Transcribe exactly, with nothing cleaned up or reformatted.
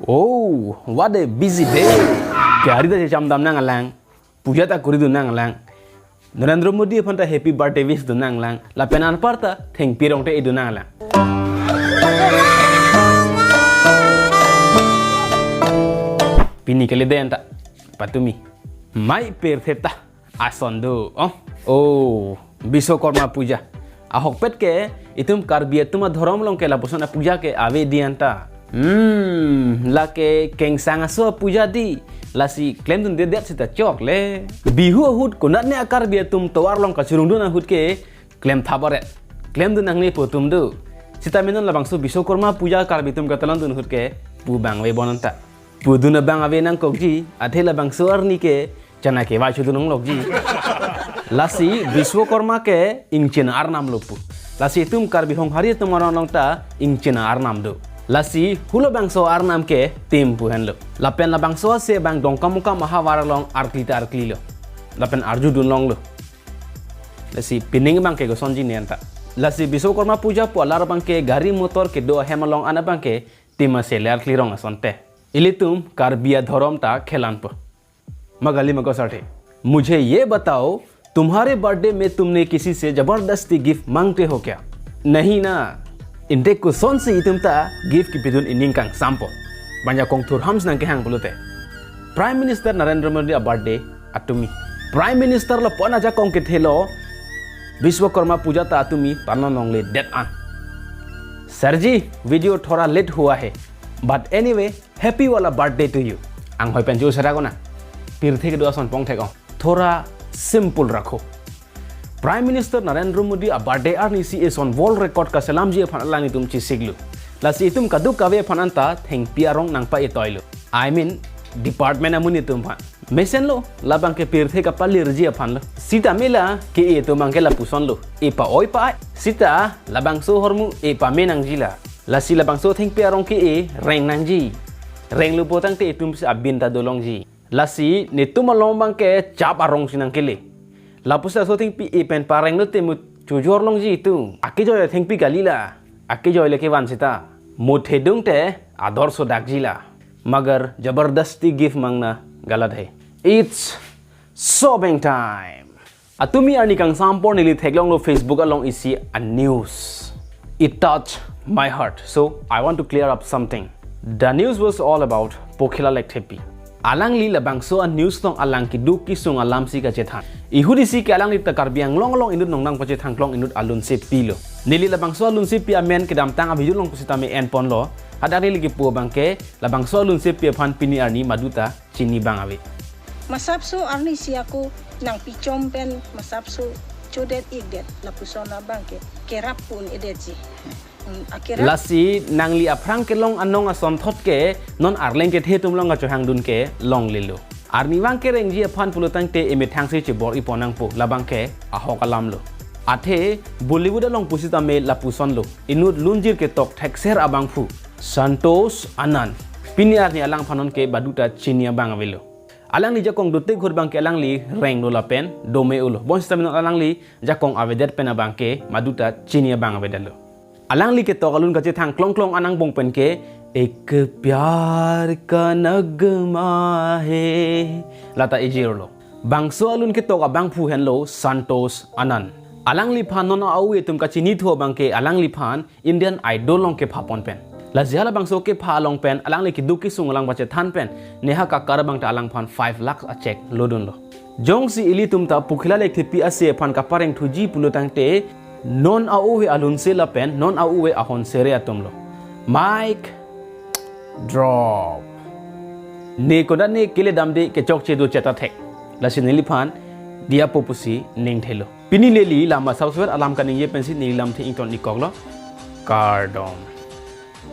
Oh, what a busy day. Gari ta chechamdam nanglang. Puja ta koridun nanglang. Narendra Modi aphan ta happy birthday wish dun nanglang. Lapen anpar ta thengpi arong te idun nanglang. Pini kali den ta patumi. Mai pirthe ta ason do. Oh, oh, Biswakarma Puja. Ahokpet ke itum Karbi atum adhorom along ke lapuson apuja ke ave di anta. Hmm, lake kengsang aso apuja di. Lasi klemdundedet seta chokle. Bihu ahut konatne a-Karbi atum tovar along kachirungdun ahut ke klem thabaret. Klemdun nangne pu atum do. Sitame non labangso Biswakarma Puja Karbi atum katalondun ahut ke pu abang ave bon anta. Pudun abang ave nangkokji, athe labangso arni ke chana ke vaichudun longlokji. Lasi Biswakarma ke ingchin arnam lo pu. Lasi itum Karbi Honghari atum arong along ta ingchin arnam do. Lasi hu labangso arnam ke tim pu henlo. Lapen labangso ase abang Dongkamukam ahavar along arkli ta arkli lo. Lapen arjudun longlo. Lasi pining abang ke kosonji ne anta. Lasi Biswakarma Puja pu alar abang ke gari motor kedo ahem along an abang ke tim ase le arkli rong asonte. Ilitum Karbi adhorom ta khelanpo. Magali magosar the. मुझे ये बताओ, तुम्हारे बर्थडे में तुमने किसी से जबरदस्ती गिफ्ट मांगते हो क्या? नहीं ना. Ante kosonsi itum ta gift kipidun ining kangsampo. Bang jakong thurham si nangkehang pulote. Prime Minister Narendra Modi a-birthday atumi. Prime Minister lo pon ajakong kethelo Biswakarma Puja ta atumi panon longledet an. Sir ji, video थोड़ा late हुआ है, but anyway, happy वाला birthday to you. Anghoi pen jo sera kona. Pirthe kedo ason pongthek ong. थोड़ा सिंपल रखो. Prime Minister Narendra Modi a-birthday arni si eson world record kaselamji aphan alanglitum chesiklo. Lasi itum kadokave aphan anta thengpi arong nangpa-etoilo. I mean, department amonit atum aphan. Mesenlo, labang ke pirthe kapalirji aphan lo. Sita mela ke-e atum abang ke lapuson lo. Epa-oi pa-ai. Sita labangso ahormu epame nangjila. Lasi labangso thengpi arong ke-e reng nangji. Renglo pulotangte itum si abin ta dolongji. Lasi netum along abang ke chap arong si nangkele. Lapusi laso thengpi e pen parenglo te mo chojor longji itum. Akejoi thengpi kalila. Akejoi le kevan seta. Mo thedung te ador sodakjila. मगर जबरदस्ती गिफ्ट मांगना गलत है. It's shopping time. Atumi arni kangsam apor neli theklonglo Facebook along isi a-news. It touched my heart. So I want to clear up something. The news was all about Pokhila Lekthepi. Alangli labangso a-news along alang keduk kesung alam si kachethan. Ihut isi ke alangli ta Karbi Anglong along inut nongnang pachethang klong inut alunsepi lo. Neli labangso alunsepi amen kedamtang a-video along pusitame enponlo. Hadak neli kipu abang ke labangso alunsepi aphan pini arni maduta chini abang ave. Masapso arni si ako nangpichom pen masapso chodet-ikdet lapuson abang ke kerap pu un-edetji. Hmm, akerap. Lasi nangli aphrang kelong anong asonthot ke non arleng kethe atum along kachohangdun ke longlelo. Arnivang kerengji aphan pulotangte emethang si chebor-ipon nangpo, labang ke ahok alam lo. Athe Bollywood along pusitame lapuson lo. Inut lunjir ketok thekser abangphu Santosh Anand. Pini arni alangphan non ke maduta chini abang avelo. Alangli jakong dotik ahut abang ke alangli renglo lapen dome-olo. Bonsitame non alangli jakong avedet pen abang ke maduta chini abang avedetlo. Alangli ketok alun kachethang klong klong an angbong pen ke Ek Pyar Ka Nagma Hai lata ejirlo. Bangso alun ketok abangphu henlo Santosh Anand. Alangliphan non a-ove atum kachinithu abang ke alangliphan Indian Idol along kephapon pen. Lasi halabangso kepha along pen alangli keduk kesung alam pachethan pen Neha Kakkar abang ta alangphan five lakhs a-cheque lodunlo. Jongsi ilitum ta Pokhila Lekthepi ase aphan kaparengthuji pulotangte non a-ove alunse lapen non a-ove ahonsere atumlo. Mic drop. Ne konatne keledamde kechokche do cheta thek. Lasi neliphan diyapo pusi ningthelo. Pini neli lam asapsovet alam kaningje pensi neli lamthe ington-ikkoklo. Kardom.